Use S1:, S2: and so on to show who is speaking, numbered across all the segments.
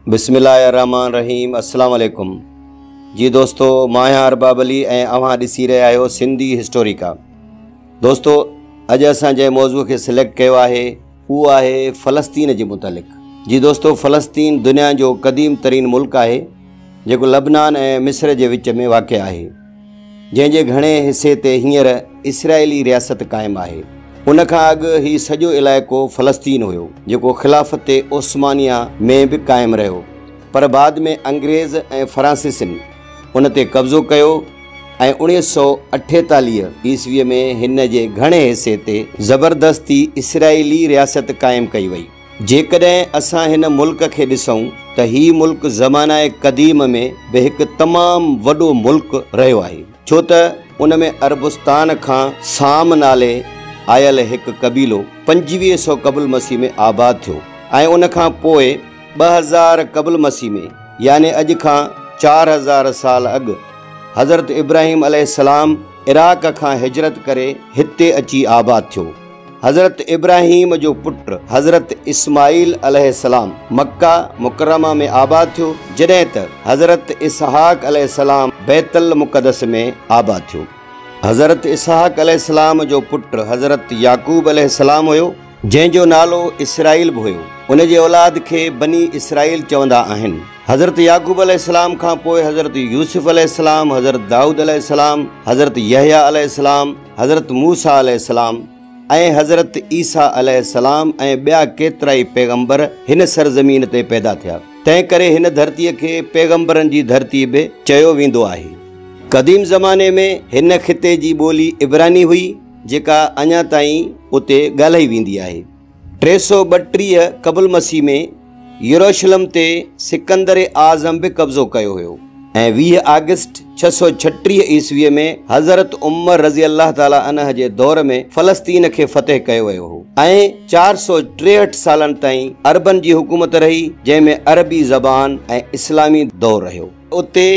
S1: بسم الله الرحمٰن الرحيم السلام عليڪم جي دوستو مان آهيان ارباب علي ۽ اوهان ڏسي رهيا آهيو سنڌي هسٽوريڪا دوستو اڄ اسان جنهن موضوع کي سليڪٽ ڪيو آهي اهو آهي فلسطين جي متعلق جي دوستو فلسطين دنيا جو قديم ترين ملڪ آهي جيڪو لبنان ۽ مصر جي وچ ۾ واقع آهي جنهن جي گهڻي حصي تي هينئر اسرائيلي رياست قائم آهي. ان کان اڳ هي سڄو علائقو فلسطين هيو، جيڪو خلافت عثمانيه ۾ به قائم رهيو، پر بعد ۾ انگريز ۽ فرانسيسين ان تي قبضو ڪيو ۽ 1948 عيسويء ۾ هن جي گهڻي حصي تي زبردستي اسرائيلي رياست قائم ڪئي وئي. جيڪڏهن اسان هن ملڪ کي ڏسون ته هي ملڪ زمانه قديم ۾ به هڪ تمام وڏو ملڪ رهيو آهي، ڇو ته ان ۾ عربستان کان سام نالي آيل هڪ قبيلو 2500 قبل مسيح ۾ آباد ٿيو ۽ ان کان پوء 2000 قبل مسيح ۾ يعني اڄ کان 4000 سال اڳ حضرت ابراهيم عليه السلام عراق کان هجرت ڪري هتي اچي آباد ٿيو. حضرت ابراهيم جو پٽ حضرت اسماعيل عليه السلام مڪه مڪرمه ۾ آباد ٿيو، جڏهن ته حضرت اسحاق عليه السلام بيت المقدس ۾ آباد ٿيو. حضرت اسحاق عليه السلام جو پٽ حضرت يعقوب عليه السلام هيو، جنهن جو نالو اسرائيل به هيو، ان جي اولاد کي بني اسرائيل چوندا آهن. حضرت يعقوب عليه السلام کان پوء حضرت يوسف عليه السلام، حضرت دائود عليه السلام، حضرت يحيٰ عليه السلام، حضرت موسيٰ عليه السلام ۽ حضرت عيسيٰ عليه السلام ۽ ٻيا ڪيترائي پيغمبر هن سرزمين تي پيدا ٿيا، تنهن ڪري هن ڌرتيء کي پيغمبرن جي ڌرتي به چيو ويندو آهي. قديم زماني ۾ هن خطي جي ٻولي عبراني هئي، جيڪا اڃا تائين اتي ڳالهائي ويندي آهي. 332 قبل مسيح ۾ يروشلم تي سڪندر اعظم به قبضو ڪيو هيو ۽ 20 آگسٽ 636 عيسويء ۾ حضرت عمر رضي الله تعالٰي عنه جي دور ۾ فلسطين کي فتح ڪيو ويو هو ۽ 463 سالن تائين عربن جي حڪومت رهي جنهن ۾ عربي زبان ۽ اسلامي دور رهيو. اتي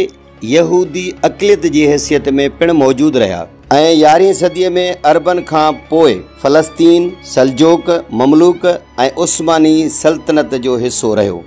S1: يهودي اقليت جي حيثيت ۾ پڻ موجود رهيا ۽ يارهين صديء ۾ عربن کان پوء فلسطين، سلجوق، مملوڪ ۽ عثماني سلطنت جو حصو رهيو.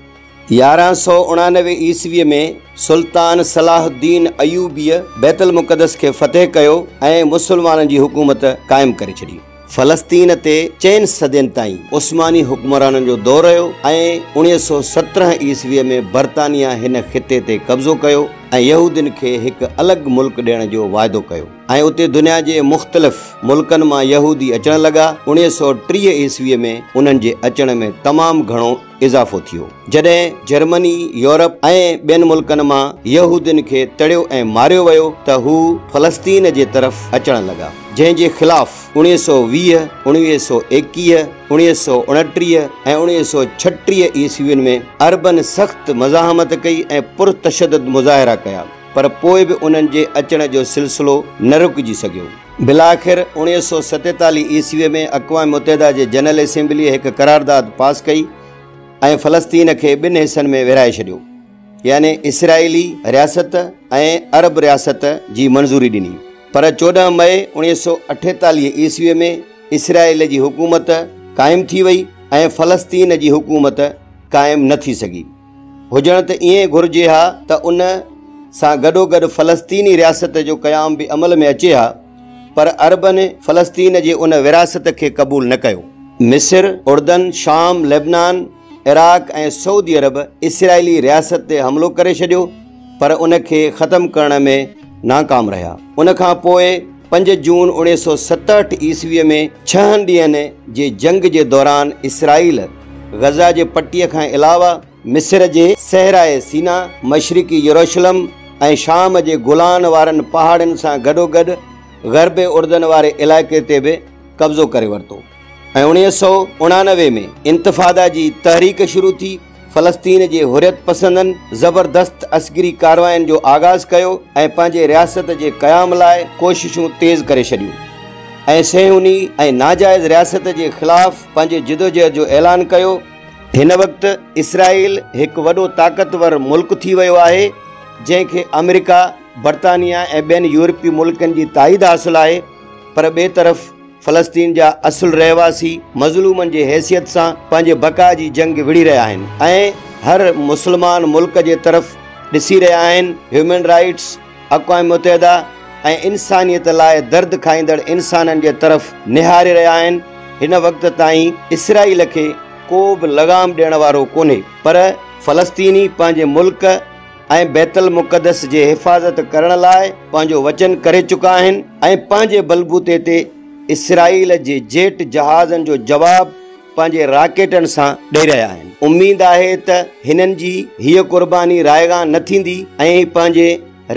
S1: 1189 عيسويء ۾ سلطان صلاح الدين ايوبيء بيت المقدس کي فتح ڪيو ۽ مسلمانن جي حڪومت قائم ڪري ڇڏي. فلسطين تي چئن صدين تائين عثماني حڪمرانن جو دور رهيو ۽ 1917 عيسويء ۾ برطانيه هن خطي تي قبضو ڪيو ۽ يهودين کي هڪ الڳ ملڪ ڏيڻ جو واعدو ڪيو ۽ اتي دنيا جي مختلف ملڪن مان يهودي اچڻ لڳا. 1930 عيسويء ۾ انهن جي اچڻ ۾ تمام گهڻو اضافو ٿيو، جڏهن جرمني، يورپ ۽ ٻين ملڪن مان يهودين کي تڙيو ۽ ماريو ويو ته هو فلسطين جي طرف اچڻ لڳا، جنهن جي خلاف 1920، 1921، 1929 ۽ 1936 عيسوين ۾ عربن سخت مزاحمت ڪئي ۽ پرتشدد مظاهرا ڪيا، پر پوء به انهن جي اچڻ جو سلسلو نه رڪجي سگهيو. بالاخر 1947 عيسويء ۾ اقوام متحده جي جنرل اسيمبليء هڪ قرارداد پاس ڪئي ۽ فلسطين کي ٻن حصن ۾ ورهائي ڇڏيو، يعني اسرائيلي رياست ۽ عرب رياست جي منظوري ڏني. پر 14 مئي 1948 عيسويء ۾ اسرائيل جي حڪومت قائم ٿي وئي ۽ فلسطين جي حڪومت قائم نه ٿي سگهي. هجڻ ته ائين گهرجي ها ته ان سان گڏوگڏ فلسطيني رياست جو قيام به عمل ۾ اچي ها، پر عربن فلسطين جي ان ورهاست کي قبول نه ڪيو. مصر، اردن، شام، لبنان، عراق ۽ سعودي عرب اسرائيلي رياست تي حملو ڪري ڇڏيو، پر ان کي ختم ڪرڻ ۾ ناڪام رهيا. ان کان پوء 5 جون 1967 عيسويء ۾ ڇهن ڏينهن جي جنگ جي دوران اسرائيل غزه جي پٽيء کان علاوه مصر جي صحرائي سينا، مشرقي يروشلم ۽ شام جي گولان وارن پهاڙين سان گڏوگڏ غرب اردن واري علائقي تي به قبضو ڪري ورتو ۽ 1989 ۾ انتفاده جي تحريڪ شروع ٿي. فلسطين جي حريت پسندن زبردست عسڪري ڪاررواين جو آغاز ڪيو ۽ پنهنجي رياست جي قيام لاء ڪوششون تيز ڪري ڇڏيون ۽ صهيوني ۽ ناجائز رياست جي خلاف پنهنجي جدوجهد جو اعلان ڪيو. هن وقت اسرائيل هڪ وڏو طاقتور ملڪ ٿي ويو آهي، جنهن کي آمريڪا، برطانيا ۽ ٻين يورپي ملڪن جي تائيد حاصل آهي، پر ٻئي طرف فلسطين جا اصل رهواسي مظلومن جي حيثيت سان پنهنجي بقا جي جنگ وڙهي رهيا آهن ۽ هر مسلمان ملڪ جي طرف ڏسي رهيا آهن. هيومن رائٽس، اقوام متحده ۽ انسانيت لاء درد کائيندڙ انسانن جي طرف نهاري رهيا آهن. هن وقت تائين اسرائيل کي ڪو به لغام ڏيڻ وارو ڪونهي پر فلسطيني پنهنجي ملڪ ۽ بيت المقدس جي حفاظت ڪرڻ لاء پنهنجو وچن ڪري چڪا آهن ۽ پنهنجي بلبوتي تي اسرائيل جي جيٽ جهازن جو جواب پنهنجي راڪيٽن سان ڏئي رهيا آهن. اميد آهي ته هنن جي هيء قرباني رائيگان نه ٿيندي ۽ هي پنهنجي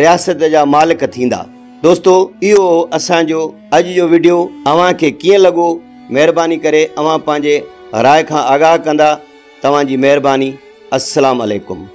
S1: رياست جا مالڪ ٿيندا. دوستو اهو هو اسان جو اڄ جو وڊيو اوهان کي ڪيئن لڳو مهرباني ڪري اوهان پنهنجي راء کان آگاهه ڪندا توهان جي مهرباني السلام عليڪم.